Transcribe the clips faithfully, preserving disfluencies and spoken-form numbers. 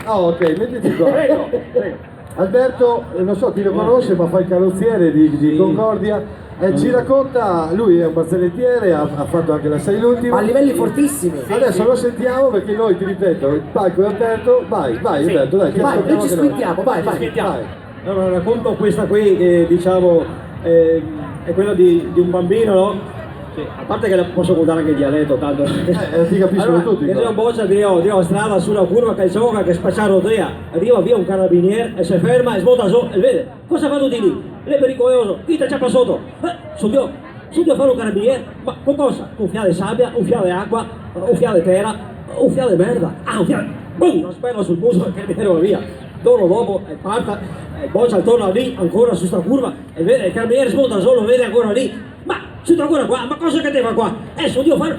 Ah, ok, metiti qua. Prego, prego. Alberto, eh, non so chi lo conosce, ma fa il carrozziere di, di Concordia. E ci racconta, lui è un barzellettiere, ha, ha fatto anche la Sei l'ultima. Ma a livelli fortissimi. Adesso lo sentiamo perché noi, ti ripeto, il palco è aperto. Vai, vai, Alberto, dai, ti ascoltiamo anche noi. Vai, vai. Ci squintiamo, vai, vai. Vai. Allora, racconto questa qui che, diciamo, eh, è quella di, di un bambino, no? Sì, a parte che la posso contare anche in dialetto, tanto. Eh, eh, ti capiscono tutti, qua. Allora, che xe un bocia, drio, drio strada, su na curva, che gioca, che spacia rotea, riva via un carabinier e se ferma e smonta zo e vede. Cosa fatu ti lì? L'è pericoloso, chi te ciapa soto? Eh, son drio, son drio far un carabinier, ma co cosa? Un fià de sabia, un fià de acua, un fià de tera, un fià de merda. Ah, un fià de... Bum! Na sberla sul muso, el carabinier va via. Giorno dopo, el parte, el bocia torna lì, ancora su sta curva, e vede, el carabinier smonta zo, lo vede ancora lì. Ma, sito ancora qua? Ma cosa che te fa qua? Eh, son drio far,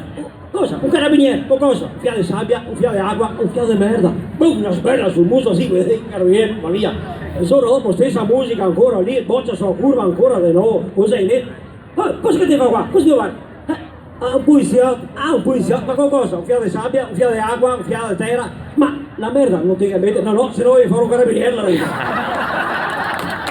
cosa? Un carabinier, co cosa? Un fià de sabia, un fià de acua, un fià de merda. Bum, na sberla sul muso, sì, vede, el carabinier va via. E el giorno dopo, stesa musica, ancora lì, el bocia su la curva, ancora de novo, cos'è, né? Ma cosa che te fa qua? Cosa te fa? Eh, ah, un polisiot, ah, un polisiot, ma co cosa? Un fià de sabia, un fià de acua, un fià de tera? Ma la merda no te la meti? No, no, se no vojo far un carabinier, la digo.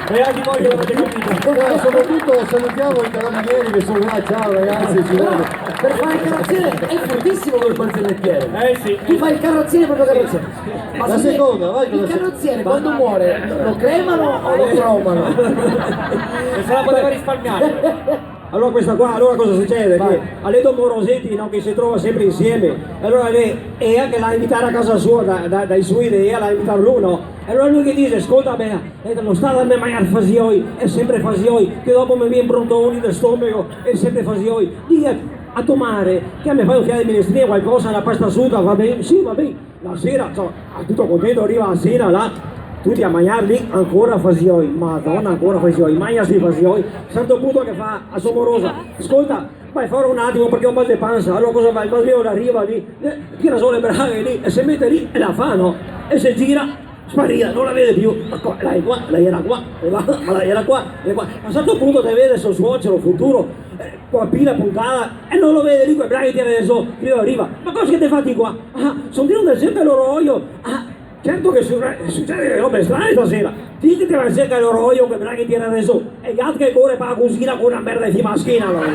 E anche voi che l'avete capito. No, soprattutto salutiamo i carabinieri che sono là, ciao ragazzi, ci vediamo. Per fare il carrozziere è fortissimo quel barzellettiere. Eh sì. Tu fai il carrozziere, proprio carrozziere. Ma la seconda, vai con la seconda. Il carrozziere quando muore lo cremano o lo cromano? E se la poteva risparmiare. Alora questa qua, alora cosa sucede? Vai. Che a l'è do moroseti, no, che se trova sempre insieme. E alora l'è, e anche la invità a casa sua da, da, dai suoi, e la invità lu, no? E alora lu che dixe: "Scolta, bea, eh, no sta darme magnar fasioi, xe sempre fasioi, che dopo me vien brontoni de stomego, xe sempre fasioi. Dighe a to mare che me fa un fià de minestrina, qualcosa, na pasta suta, va ben?" "Sì, va ben." La sera, ciò, tuto contento, riva la sera là, tuti a magnar lì, ancora fasioi, Madona, ancora fasioi, magna sti fasioi. A un certo punto che fa a so morosa: "Scolta, vai fora un atimo perché go mal de pansa." Alora cosa fa? El barzello riva lì, eh, tira zo le braghe lì e se mete lì e la fa, no? E se gira, sparìa, no la vede più. Ma qua, la xe qua, la iera qua, e va, ma la iera qua, e qua. A un certo punto te vede so suocero futuro, eh, co la pila puntada, e no lo vede lì, co le braghe tirade zo, riva, riva. "Ma cosa che te fa ti qua?" "Ah, son drio andar a sercar l'oroio." "Ah, certo che su-, sucede robe strane stasera. Ti che te va a sercar l'oroio co le braghe tirade zo, e el gat che core par la cusina co na merda in sima a schena, alora."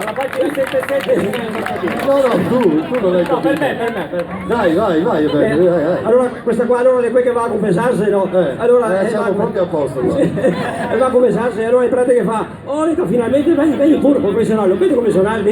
Alla pagina sette sette, signori, non capito. No, no, tu, tu non hai capito. No, per me, per me, per me. Dai, vai, vai, vai, eh, vai, vai. Alora, questa qua, alora, de quei che va a confesarse, no? Eh, alora, eh, eh, siamo proprio a posto, qua. Sì. E va a confesarse, alora el prete che fa: "Oh, finalmente vien, vien pure confesional." Vien confesional,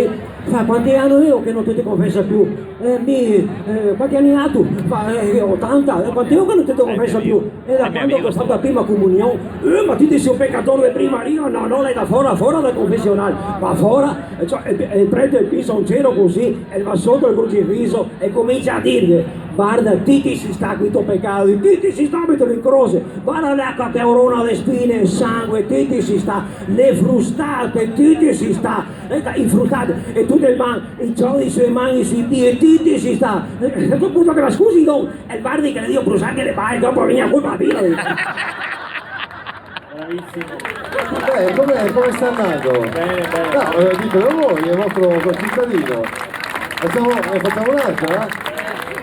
fa: "Quanti ani xe che no te te confesa più?" "Eh, mi, eh, quanti ani ga tu?" Fa: "Eh, otanta." "Eh, quant'è che no te te confesa più?" "Eh, da quando che go fato la prima comunion." "Eh, ma ti te si un pecador de prima riga." "No, no, l'è da fora, fora dal confesional." Va fora, e ciò, e, e el prete el pisa un cielo cusì, e el va soto el crucifiso e comincia a dirghe: "Varda, ti te si stà coi to pecati, ti te si stà, metelo in crose, varda là che te corona de spine, sangue, ti te si stà, le frustate, ti te si stà, e da, i frustate, e tute le man, i ciodi sui mani, sui pie, ti te si stà." E, e a sto punto che va: "Scusi, don." E el varda che l'è drio brusarghe le mani, dopo vien a colpa mia. Bravissimo. Beh, come, come sta andando? Bene, bene. No, eh, ditelo voi, è il vostro concittadino. Facciamo, eh, facciamo un'altra, eh?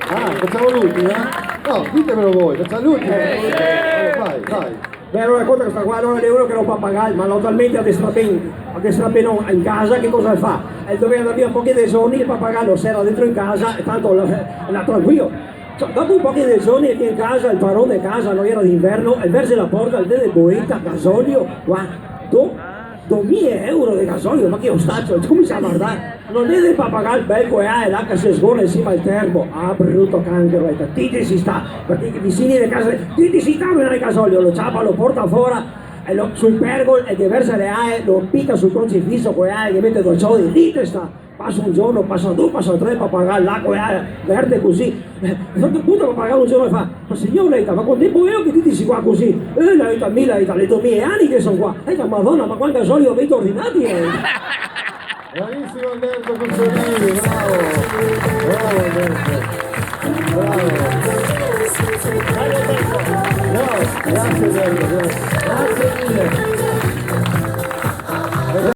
Ah, facciamo l'ultima? No, ditemelo voi, facciamo l'ultima. Eh, sì. Vai, vai. Beh, alora conta questa qua, alora l'è uno che l'è un papagal, ma l'è talmente adestrà ben, adestrà ben in casa, che cosa fa? El doveva andar via un pochi de giorni, el papagal el se era dentro in casa, e tanto l'è, l'è tranquilo. Ciò, dopo un pochi de giorni vien casa el paron de casa, no, era d'inverno, el verze la porta, el vede boeta, gasolio, qua, do, domila euro de gasolio, ma che ostacio, el comincia a vardar, no l'è del papagal bel co le ae là che se sgona in sima al termo, ah, bruto canchero, el dise, ti te si stà, parché i vicini de casa, ti te si stà, no l'è gasolio, lo ciapa, lo porta fora, e lo, sul pergol, e ghe verza le ae, lo pica sul crocifiso co le ae, ghe mete do ciodi, ti te si stà. Pasa un giorno, pasa do, pasa tre, el papagal là co le ae verde cusì. Eh, a un certo punto el papagal un giorno fa: "Ma signor Leta, ma quanto tempo xe che ti te si qua cusì?" "Eh, l'è dita, mi, l'è dita, l'è domila ani che son qua." "Eh, la Madona, ma quanto gasolio gavì ordinà, eh?" Bravissimo Alberto Cussolini, bravo. Bravo Alberto. Bravo. Bravo, grazie Alberto, grazie. Grazie mille.